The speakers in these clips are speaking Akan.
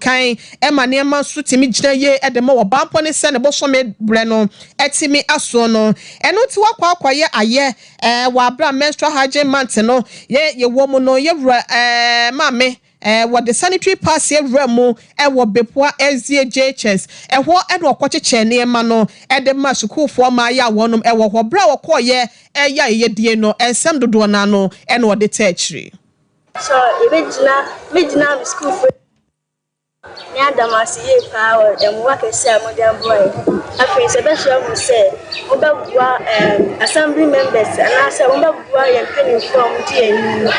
Kan ma nneɛma nso tumi gyina yie de ma wɔ bampɔ ne sɛ ne bosome berɛ no atumi asoɔ no. Ɛno nti wakɔ akɔyɛ ayɛ wɔ aberɛ a menstrual hygiene month no yɛ yɛwɔ mu no, yɛwura maame wɔde sanitary pads awura mu wɔ Bepoa SDA JHS. Ɛhɔ ɛna ɔkɔkyekyɛ nneɛma no de ma sukuufoɔ mmaayɛ a wɔnom wɔ hɔ. Berɛ a wɔkɔɔyɛ ɛyɛ ayɛyɛdie no, nsɛm dodoɔ no ano ɛna ɔde tɛ akyire. So yɛbɛgyina mɛgyina me sukuufoɔ ne ada mo ase yie paa wɔ mmoa kɛse a mode aboa yɛn. Afei nso yɛbɛsrɛ mo sɛ mobɛboa assembly members anaasɛ mobɛboa yɛn mpanimfoɔ a wɔdi yɛn anim no,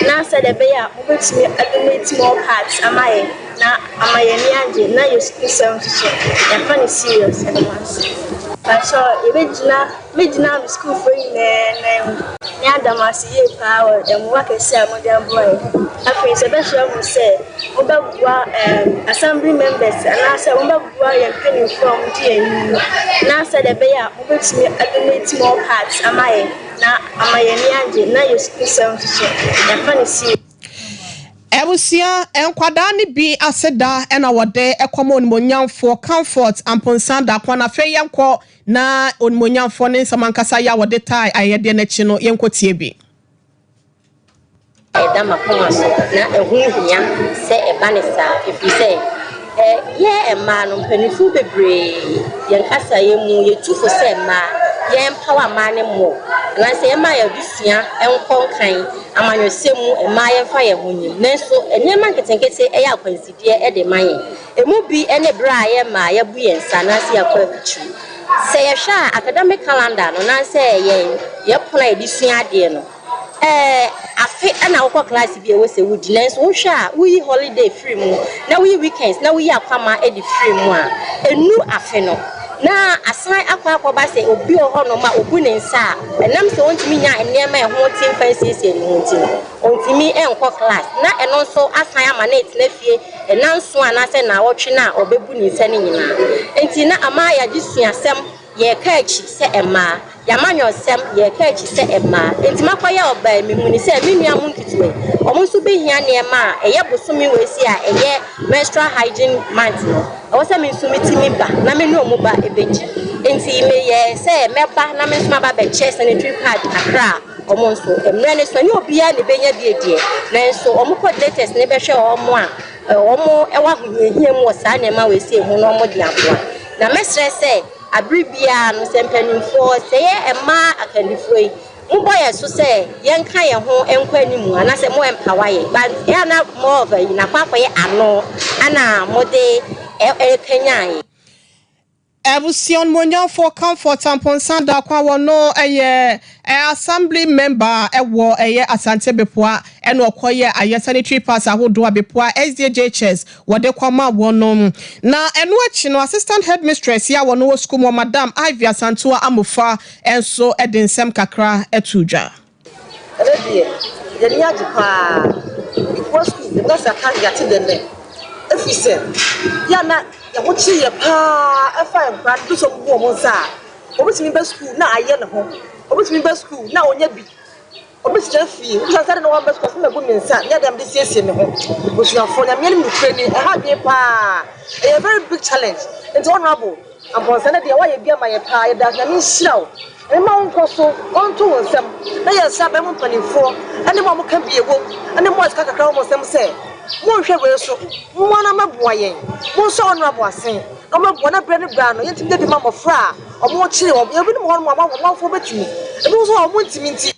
na sɛdeɛ ɛbɛyɛ a mobɛtumi adonate more pads ama yɛn na ama yɛn ani agye na yɛ sukuusɛm nso so yɛafa no serious. Ɛda mo ase. Pakyɛ, yɛbɛgyina mɛgyina me sukuufoɔ nyinaa nan mu ne ada mo ase yie paa wɔ mmoa kɛse a mode aboa yɛn. Afei nso yɛbɛsrɛ mo sɛ mobɛboa assembly members anaasɛ mobɛboa yɛn mpanimfoɔ a wɔdi yɛn anim no, na sɛdeɛ ɛbɛyɛ a mobɛtumi adonate more pads ama yɛn na ama yɛn ani agye na yɛ sukuusɛm nso so yɛafa no serious. Abusua, nkwadaa no bi aseda ɛna wɔde ɛkɔma Onimonyamfoɔ Comfort Amponsa Dako. Na afei yɛnkɔ na Onimonyamfoɔ ne nsɛm ankasa yɛ a wɔde tae ayɛdeɛ n'akyi no, yɛnkɔ tie bi. Ɛda m'akoma so na ɛho hia sɛ ɛba ne saa, ɛfiri sɛ yɛ mmaa no, mpanimfoɔ bebree yɛn kasaeɛ mu yɛtu fo sɛ mmaa yɛmpower mmaa ne mmɔ anaasɛ yɛma yɛde sua nkɔ nkan amanyɔsɛm mu, mmaa yɛmfa yɛn ho nyim. Nanso nneɛma nketenkete ɛyɛ akwansideɛ de ma yɛn. Emu bi ne berɛ a yɛ mmaa yɛbu yɛn nsa anaasɛ yɛkɔ afikyiri. Sɛ yɛhwɛ a, academic calendar no nansɛ yɛn yɛpono a yɛde sua adeɛ no, afe ɛna wokɔ class bi a ɛwɔ sɛ wodi, nanso wohwɛ a, woyi holiday firi mu na woyi weekends na woyi akwama de firi mu a, enu afe no na asan akɔ akɔba sɛ obi wɔ hɔnom a obu ne nsa a, ɛnam sɛ ɔntumi nya nneɛma a ɛho te mfa nsiesie ne ho nti no, ɔntumi nkɔ class, na ɛno nso asan ama no etena fie ɛnanson anaasɛ naawɔtwe no a ɔbɛbu ne nsa no nyinaa. Nti na ama yɛagye suasɛm yɛreka akyi sɛ mmaa, yɛamanyɔsɛm yɛreka akyi sɛ mmaa. Nti makɔyɛ ɔbaa, mehu ne sɛ me nua mu nketewa yi, ɔmo nso bɛhia nneɛma a ɛyɛ bosome wɔ esi a ɛyɛ menstrual hygiene month no, ɛwɔ sɛ me nso metumi ba na me ne ɔmo ba ebɛgye. Nti meyɛ sɛ mɛba na me nso maba bɛkyɛ sanitary pad kakra a ɔmo nso mmerɛ ne so. Ɛnyɛ obiara na ebɛnya bi ediɛ, nanso ɔmo coordinators ne bɛhwɛ ɔmo a ɔmo ɛwɔ ahohiahia mu wɔ saa nneɛma wɔ esi ho na ɔmo de aboa. Na mɛsrɛ sɛ abere biara no, sɛ mpanimfoɔ, sɛ yɛ mmaa akandifoɔ yi, mobɔ yɛn so sɛ yɛnka yɛn ho nkɔ anim anaasɛ mo empower yɛn, but yɛn na more of ayi na akɔ akɔyɛ ano ana mode ɛkanyan yɛn. Abusua, Onimonyamfoɔ Comfort Amponsa Dako a wɔno ɛyɛ assembly member ɛwɔ ɛyɛ Asante Bepoa, ɛna ɔkɔyɛ ayɛ sanitary pads ahodoɔ a Bepoa SDA JHS wɔde kɔma wɔnom. Na ɛno akyi no, assistant headmistress yi a wɔno wɔ sukuu mu, Madam Ivy Asantoa Amofa, ɛnso ɛde nsɛm kakra ɛto dwa. Ɛnɛ deɛ, yɛni agye paa. Bepoa sukuu yɛbɛka sɛ aka yɛate dɛnɛ, ɛfiri sɛ yɛ na yɛho kye yɛ paa ɛfa nkora no sɛ ɔmo bu ɔmo nsa a, obetumi bɛ sukuu na ayɛ ne ho, obetumi bɛ sukuu na ɔnyɛ bi, obetumi fie obetumi sɛ na wɔn bɛ sukuu ɔsɛ mɛbu mi nsa nyɛ dɛm de siesie ne ho. Osuafoɔ, Nyame anim nukuri ni, ɛha adwene paa, ɛyɛ very big challenge. Nti Honourable Ampɔnsa no deɛ, wayɛ bi ama yɛ paa. Yɛda Nyame nhyira wo, ɛma wo nkɔ so ɔnto wo nsɛm na yɛn nsa bɛn mu. Mpanimfoɔ ɛne mo a moka bie wom ɛne mo a sika kakra wɔ mo nsɛm sɛ monhwɛ wei so mmoa na mɛboa yɛn. Monsɔ Honourable asen na ɔmɛboa na berɛ no berɛ no yɛntumi de bi ma mmɔfra a ɔmo kyere wɔn. Ebinom wɔ hɔnom a ɔmanfoɔ bɛtumi, ebi nso a ɔmo ntumi nti.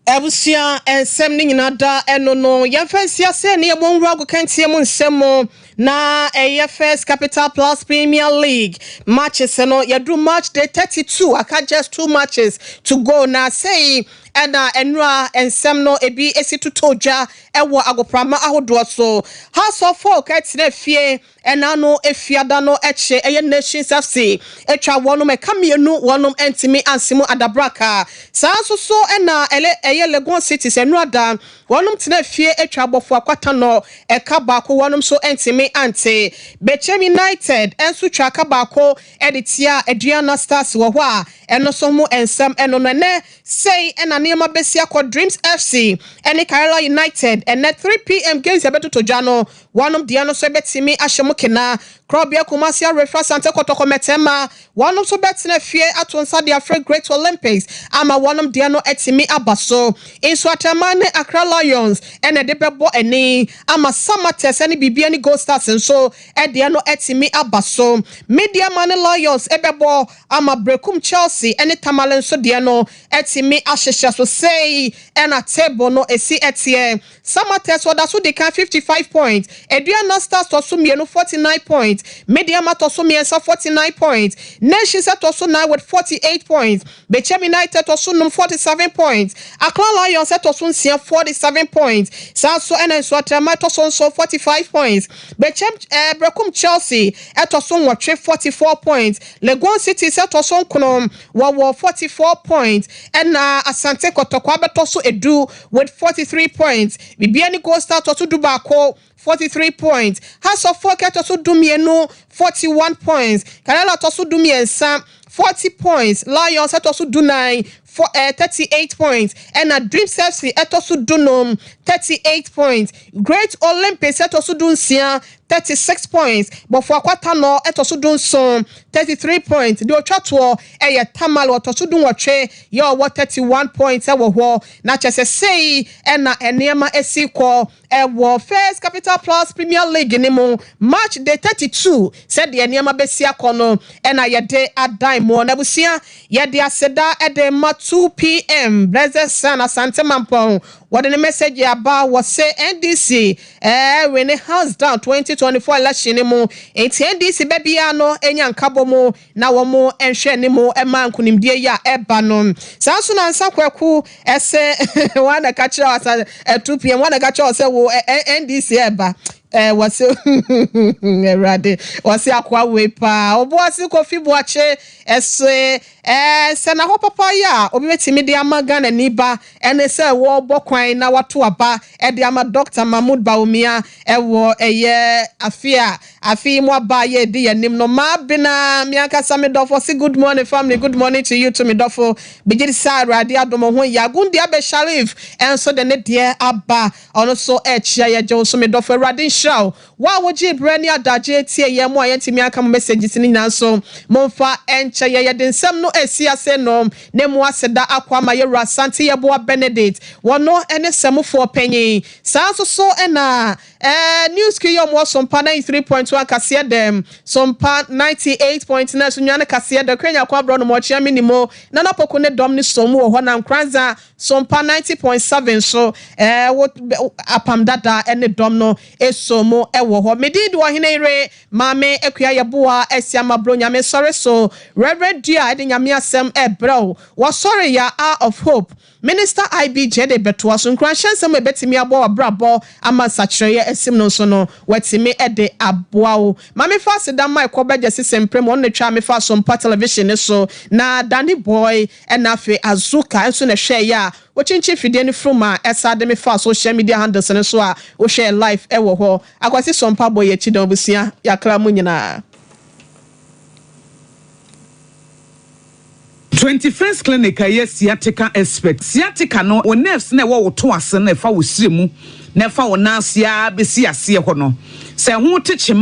Abusua, nsɛm no nyinaa da ɛno no, yɛmfa nsi ase ne yɛbɔ nwura agokantie mu nsɛm mu. Na ɛyɛ First Capital Plus Premier League matches no, yɛduru match day 32, aka just two matches to go. Na sei ɛna nnura nsɛm no ebi esi totɔ dwa ɛwɔ agoprama ahodoɔ so. Hearts of Oak ɛtena fie ɛna no efiada no ɛkyɛ ɛyɛ Nations FC atwa wɔnom ɛka mmienu, wɔnom ɛntumi ansi mu adabraka. Saa nso so ɛna ɛlɛ ɛyɛ Legon Cities, ɛnura da wɔnom tena fie atwa abɔfo akwata no ɛka baako, wɔnom nso ɛntumi ante. Bechem United ɛnso twa aka baako ɛde tia Aduana Stars wɔ hɔ a ɛno nso ho nsɛm ɛno no. Ɛnɛ sei ɛna nneɛma bɛsi akɔ. Dreams FC ɛne Karela United ɛnɛ 3 p.m. games ɛbɛtoto dwa no. Wɔnom deɛ no nso bɛtumi ahyɛ mu kena. Korɔbea Kumasi Arefa Asante Kɔtɔkɔ Mɛtɛma wɔnom nso bɛtena fie ato nsa de afrɛ Great Olympics ama wɔnom deɛ no atumi aba so. Nsoatreman ne Accra Lions ɛna ɛde bɛbɔ ani ama Samartex ne Bibiani Gold Stars nso ɛdeɛ no atumi aba so. Medeama ne Lions ɛbɛbɔ ama Berekum Chelsea ne Tamale nso deɛ no atumi ahyehyɛ so. Sei ɛna table no esi ɛteɛ. Samartex wɔda so di kan, 55 points. Aduana Stars tɔ so mmienu, 49 points. Medeama tɔ so mmiɛnsa, 49 points. Nations tɔ so 9 with 48 points. Bechem United tɔ so num, 47 points. Accra Lions tɔ so nsia, 47 points. Saa nso ɛna Nsoatreman tɔ so nso, 45 points. Bechem Berekum Chelsea ɛtɔ so nwɔtwe, 44 points. Legon City ɛtɔ so nkono, wɔwɔ 44 points. Ɛna Asante Kɔtɔkɔ abɛtɔ so 10 with 43 points. Bibiani Gold Star tɔ so 11, 43 points. Hearts of Oak ɛtɔ so 12, 41 points. Karela tɔ so 13, 40 points. Lions ɛtɔ so 14 for 38 points. Ɛna Dreams FC ɛtɔ so 15, 38 points. Great Olympics ɛtɔ so 16, 36 points. Bofoakwa Tano ɛtɔ so 17, 33 points. Deɛ otwa toɔ ɛyɛ Tamale, ɔtɔ so 18, yɛ ɔwɔ 31 points ɛwɔ hɔ. Na kyerɛ sɛ sei ɛna nneɛma esi kɔ ɛwɔ First Capital Plus Premier League ne mu, match day 32. Sɛdeɛ nneɛma bɛsi akɔ no ɛna yɛde adan mu. Na abusua, yɛde aseda ɛde ma 2 p.m. Blessed Son Asante Mampɔn. Wɔde ne message aba wɔ sɛ NDC win hands down 2024 election ne mu, nti NDC bɛbia no enya nkabɔ mu na wɔn nhwɛ ne mu ɛma nkunimdie yi a ɛba no. Saa nso na nsa kwaku ɛsɛ wɔn na ka kyerɛ ɔsa 2 p.m. wɔn na ka kyerɛ ɔsɛ wo NDC ɛba wɔsɛ Awurade wɔsɛ akoa wei paa. Ɔboase Kofi Boakye ɛsɛ sɛ na hɔ papa yi a obi bɛtumi de ama Ghana ni ba ɛne sɛ wɔrebɔ kwan na wato aba ɛde ama Dr. Mahmood Bawumia ɛwɔ ɛyɛ afe a afe yi mu aba a yɛredi yɛn anim no. Maa bena mi ankasa mi dɔfo si good morning family, good morning to you too, mi dɔfo. Bigye di sɛ Awurade adom ho. Yagundi Abɛ Sharif ɛnso de ne deɛ aba, ɔno nso ɛrekyia yɛ gye wo so, mi dɔfo. Awurade nhyira wo. Wo a wogye berɛ ne adagye tie yɛn mu a yɛntumi aka mo messages no nyinaa nso, momfa ɛnkyɛ yɛ. Yɛde nsɛm no esi ase no ne mu aseda akɔ ama yɛwura Asante Yɛboa Benedict, wɔno ne sɛmofoɔ panyin. Saa nso so ɛna news kii yɛ ɔmo Sompa 93.1 kaseɛ dɛm, Sompa 98.9 so nwane kaseɛ dɛ kwenya akɔ aborɔ no mo ɔkyea mi ni mo Nana Poko ne dɔm ne som wɔ hɔ. Na Nkranza Sompa 90.7 so wo apam dada ne dɔm no eso mu ɛwɔ hɔ. Medi di ɔhene yere Maame Akua Yɛboa asi amabro Nyame sɔre so. Reverend Dua ɛde Nyame asɛm ɛbrɛw wɔsɔre ya Hour of Hope. Minister IBJ de bɛtoa so nkuranhyɛ nsɛm a ɛbɛtumi aboa wabrabɔ ama nsakyerɛeɛ asim no nso no watumi de aboa wo. Maame fa aseda ma ɛkɔ bɛgye sisɛ mprɛm ɔno na twa mefa Sompa Television ne so na Danny Boy ɛna afei Azuka nso na ɛhwɛ yɛ a wɔkyinkyin fidie no from a ɛsa de me fa social media handles no so a wohwɛ live ɛwɔ hɔ. Akwasi Sompa bɔ yɛ akyi dɔn. Abusua, yɛakra mu nyinaa. 21st Clinic a ɛyɛ sciatica expert. Sciatica no, wo nerves na ɛwɔ wo to ase na ɛfa wo sire mu na ɛfa wo nan ase ara bɛsi aseɛ hɔ no, sɛ ɛho te kyema.